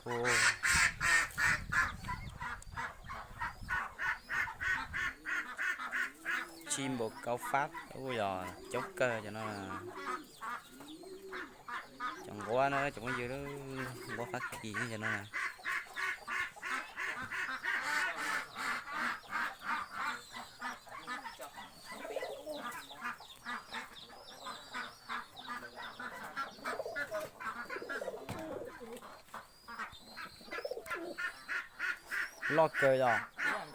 Ua, tsib npaum kaum fab, ua yog coob kawg cov no. Cov nquab na cov phooj ywg, nquab Fab Kis cov no na. Loj kawg yog. Lawv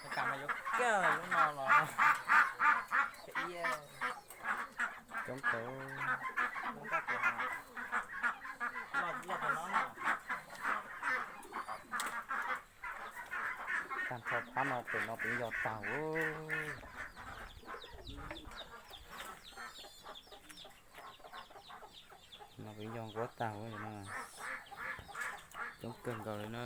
kam mas yuav kiag lub no los coob kawg. Tag nrho phab no pem no pem yog tag. No pem yog nquab tag no. Coob kawg nkaus li na.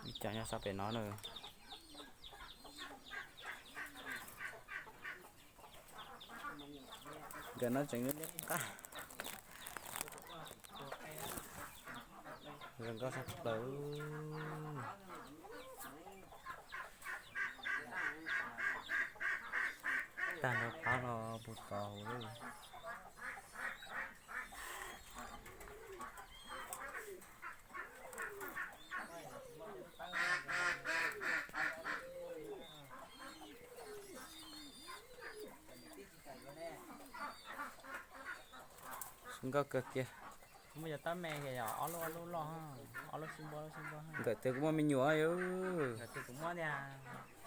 Ib co nyob sab pem no na. Nkawd no tseem liab qab. Zoo nkauj tshaj plaws. Tag nrho phab no puag tod hauv lawm. Zoo nkauj kawg kiag. Kuv muaj cov tab me kiag yog ob lub ob lub loj, ob lub sib npuab lub sib npuab. Nkawm twg kuv muaj me nyuam yom. Nkawm twg kuv muaj tiag.